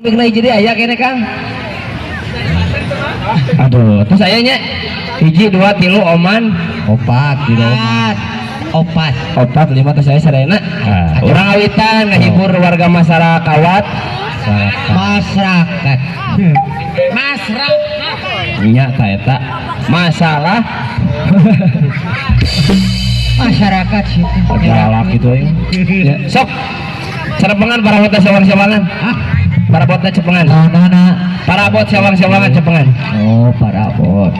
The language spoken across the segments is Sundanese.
Mikna hiji deui aya kene Kang. Aduh, terus aya nya hiji dua tilu oman opat di oman. Opat. Opat lima terus saya sadayana. Nah, urang awitan ngahibur warga masyarakat. Masyarakat. Masyarakat. Nya ta eta masalah masyarakat sih. Galak gitu ya. Ya, sok. Cerepengan parabotna sewang-sewangan. Hah? Parabotna cepengan. Naonana? Parabot sewang-sewangan cepengan. Oh, parabot.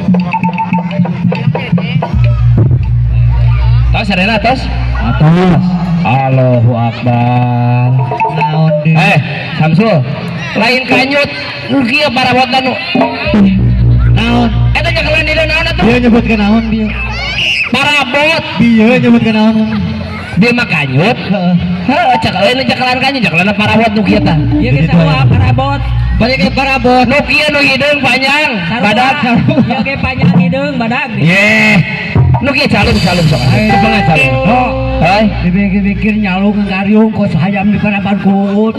Tos sadayana tos? Atos. Allahu Akbar. Naon deui? Samsul. Lain kanyut. Nu kieu parabotna nu. Naon? Eta nyekelan di naon atuh? Dia nyebutkeun naon dia? Parabot. Dia nyebutkeun naon? Dia mah kanyut. Heeh. Heeh, cek lain cekelan kanyut, cekelan parabot nu kieu tah. Ieu ge sarua parabot. Balik ke parabot. Nu kieu nu hideung panjang, badag. Ieu ge panjang hideung badag. Ye. Nu kieu calung calung sok. Cepengan calung. Oh. Hei. Dipikir-pikir nyalung ngariung kos hayam di paraban kuut.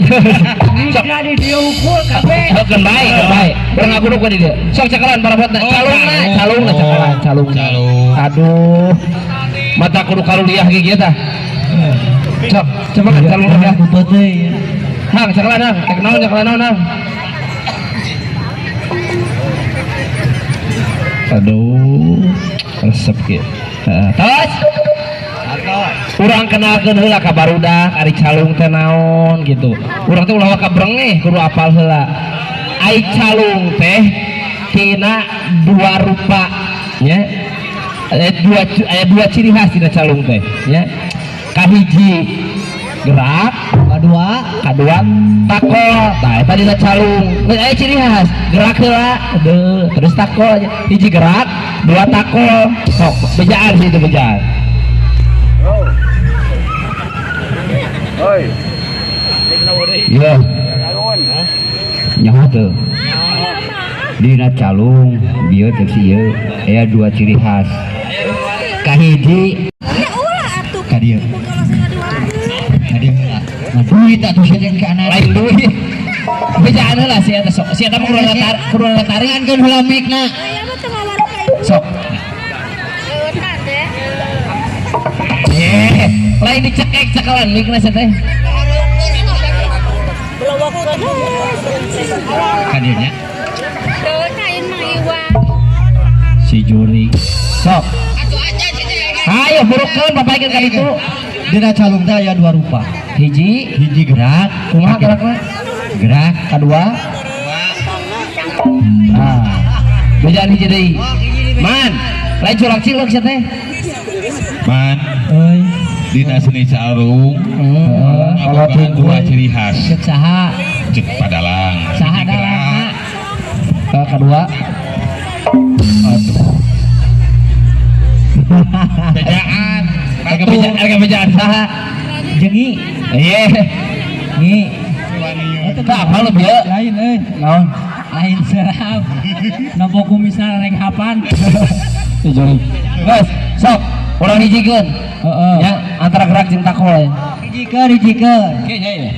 Sok. Bisa di diukur kabeh. Sok keun bae, keun bae. Urang ngaku ku di dieu. Sok cekelan parabotna. Calungna, calungna cekelan, calungna. Calung. Aduh. Mata kudu karuliah ge kieu tah. Sok, cepengan calungna dah. Bupet deui. Hang, cekelan hang. Rek naon cekelan naon hang. Aduh, resep kieu. Heeh. Tos. Urang kenalkeun heula ka barudak ari calung teh naon gitu. Urang teh ulah waka brengeh kudu apal heula. Ai calung teh tina dua rupa nya. Aya dua ciri khas tina calung teh nya. Kahiji gerak, Kadua, kadua takol. Tah eta dina calung. Geus aya ciri khas, gerak heula, aduh, terus takol. Hiji gerak, dua takol. Sok bejaan sih itu bejaan. Oi. Iya. Nyaho teu. Dina calung bieu teh si ieu aya dua ciri khas. Kahiji ka dieu. Ka dieu heula. Nah duit atuh sia jeung ka anak. Lain duit. Bejaan heula si eta sok. Si eta mah kudu tarian Keun heula mikna. Sok. Lain dicekek cekelan mikna sia teh. Ka dieu nya. Si juri. Sok. Ayo burukeun babaikeun ka ditu. Dina calung teh aya dua rupa. Hiji, Hiji gerak, kumaha gerakna? Gerak Kadua. Ah. Bejaan hiji deui. Man, lain curang cilok sia teh. Man, Euy, dina seni calung Kalau ngabogaan dua ciri khas. ceuk saha? Cek padalang. Saha Hiji gerak, dalangna? Kedua. Aduh. Bejaan. Harga bejaan saha? Jengi. Iya. Ngi. Tah apa lu bieu? Lain euy. Naon? Lain serap. Nopo kumisna rek hapan. Si juri. Geus, sok. Urang hijikeun. Heeh. Ya, antara gerak jeung takol. Hijikeun, hijikeun. Oke, ya, ya.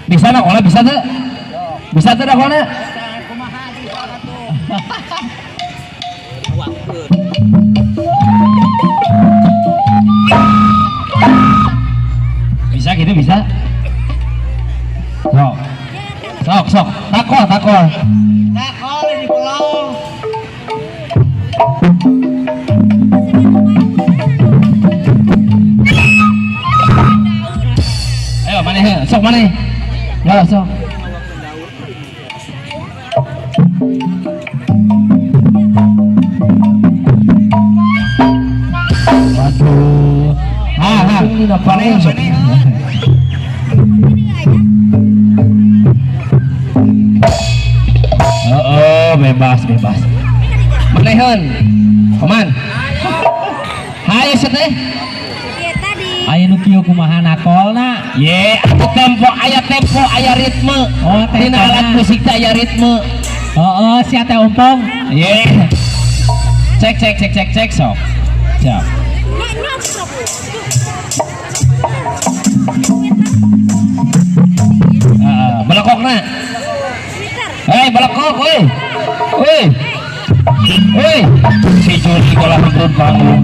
Bisa nak bisa tuh? Bisa tuh nak Bisa gitu bisa? Sok. Sok, sok. Takol, takol. Takol di pulau. Ayo mana sok mana? Ya, sok. Waduh. Ah, ah. Mana sok? Oh, bebas, bebas. Manehan. Paman. Hayo teh. Aya nu kieu kumaha nakolna? Ye, atuh tempo aya ritme. Oh, dina tempona. Alat musik teh aya ritme. Heeh, sia teh ompong. Ye. Cek cek cek cek cek sok. Siap. Balekokna. Hei, balekok, woi. Woi. Woi. Si Juli kolah rentut panggung.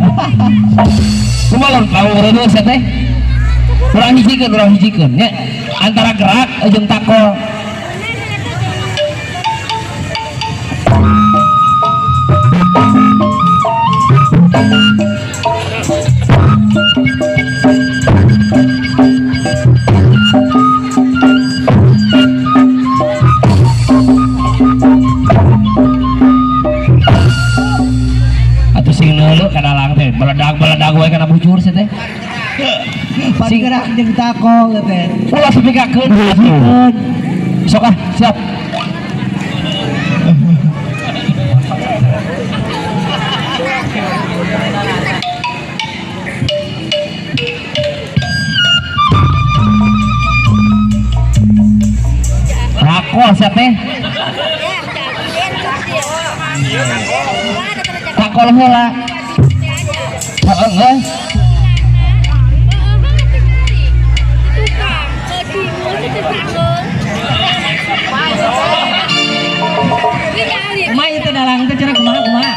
Kumaha lamun panggung reureus sia teh? Urang hijikeun nya. Antara gerak jeung takol. Atuh sing neuleuh kana lang teh, beledag-beledag wae kana bujur sia teh. Pan gerak jeung takol teh. Ulah sepikakeun atuh. Sok ah, siap. Takol siap teh. Takol heula. Heeh, geus. Kumaha ieu teh dalang teh cenah kumaha kumaha?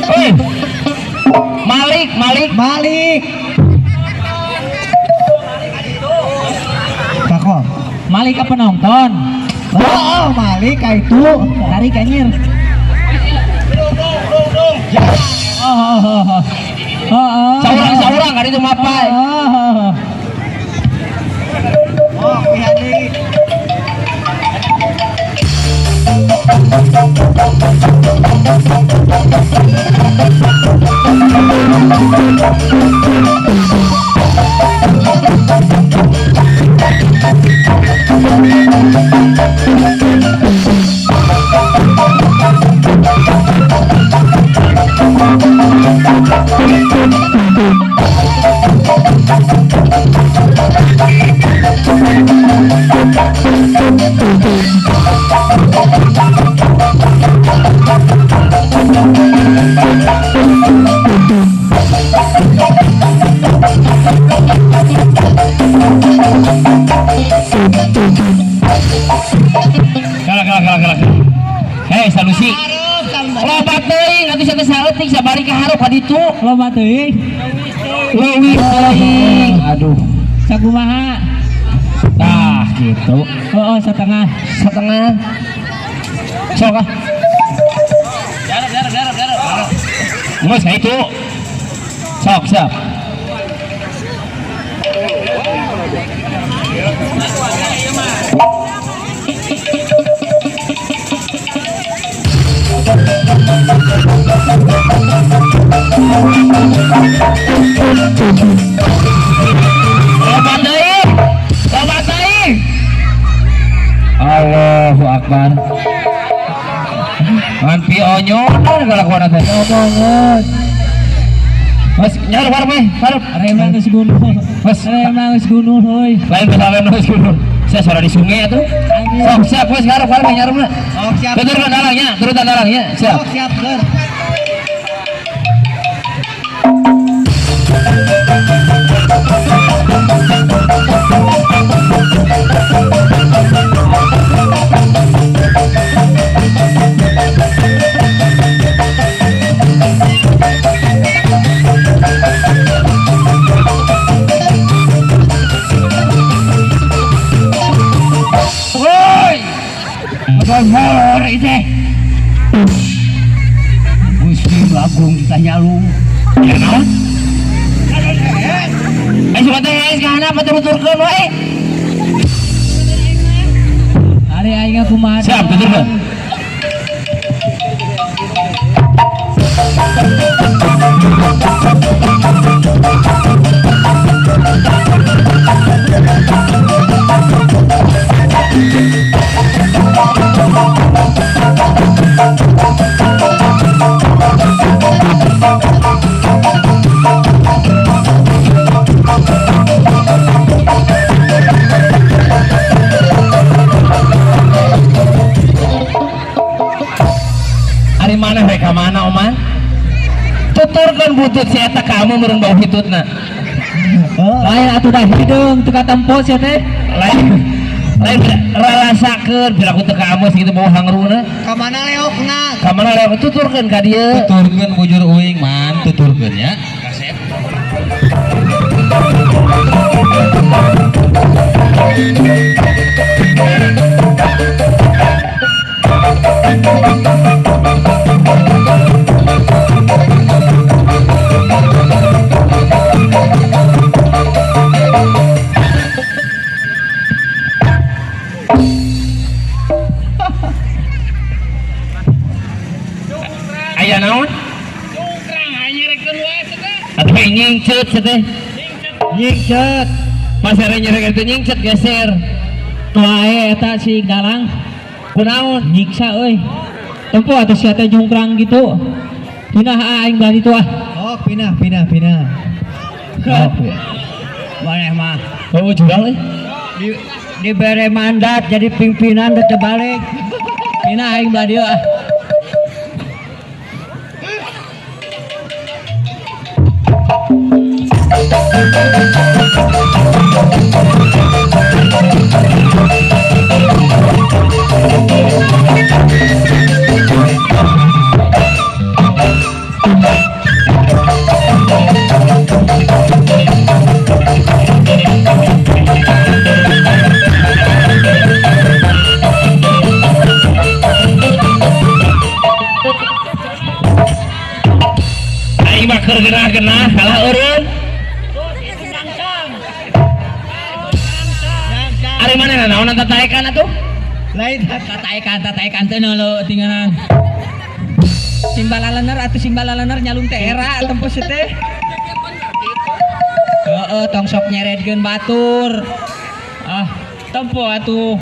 Hei. Malik, Malik. Malik. Takol. Malik ka penonton. Oh, Malik ka itu. Tarik anjir. Oh, oh, oh, oh. Oh, oh. Saurang-saurang kan itu mapai. Oh, oh, oh. Oh, pihak deui. Kalah, kalah, kalah, kalah. Hei, Sanusi. Loba teuing atuh sia teh saeutik sabari ka hareup ka ditu. Loba teuing. Leuwih teuing. Aduh. Sakumaha? Tah gitu. Oh, oh, setengah. Setengah. Sok ah. Darep, darep, darep, darep. Geus ka itu. Sok, siap. Loba teuing. Loba teuing. Allahu Akbar. Ngan pionyon kalakuan teh. Banget. Mas, nyarep hareup we, hareup. Remang geus gunung. Mas, Remang geus gunung heuy. Lain misalnya geus gunung. Saya suara di sungai atuh. Sok siap wes hareup hareup nyarepna. Oh, siap. Tuturkeun dalangnya, turutan dalangnya. Siap. Oh, siap, Ger. Jagung kita nyalung. Ya naon? Eh suka teh geus kana tuturkeun wae. Ari aing kumaha. Siap, tuturkeun. Ari mana rek ka mana oman? Tuturkeun butut si eta kamu meureun bau hitutna. Lain atuh dah hideung teu katempo sia teh. Lain lain rarasakeun piraku teu ka amus gitu bau hangruna. Ka mana leokna? Ka mana leok tuturkeun ka dieu. Tuturkeun bujur uing man, tuturkeun ya. Kasep. Aya naon? Atuh nyingcut sia teh. Nyingcut. Pas era nyerek itu nyingcut geser. Wae eta si Galang Kunaon? nyiksa euy. Tempo atuh sia teh jungkrang gitu. Pindah ah, aing belah ditu ah. Oh, pindah, pindah, pindah. Oh. Maneh mah Oh, jurang euy. di dibere mandat jadi pimpinan teu balik. Pindah aing belah dieu ah. Aing mah keur genah-genah kalah eureun. Ari mana naon tataekan atuh? Lain Tataekan tataekan teh nu tinggalan. Simbalalener atuh simbalalener nyalung teh era tempo sia teh. Heeh, tong sok nyeredkeun batur. Ah, tempo atuh.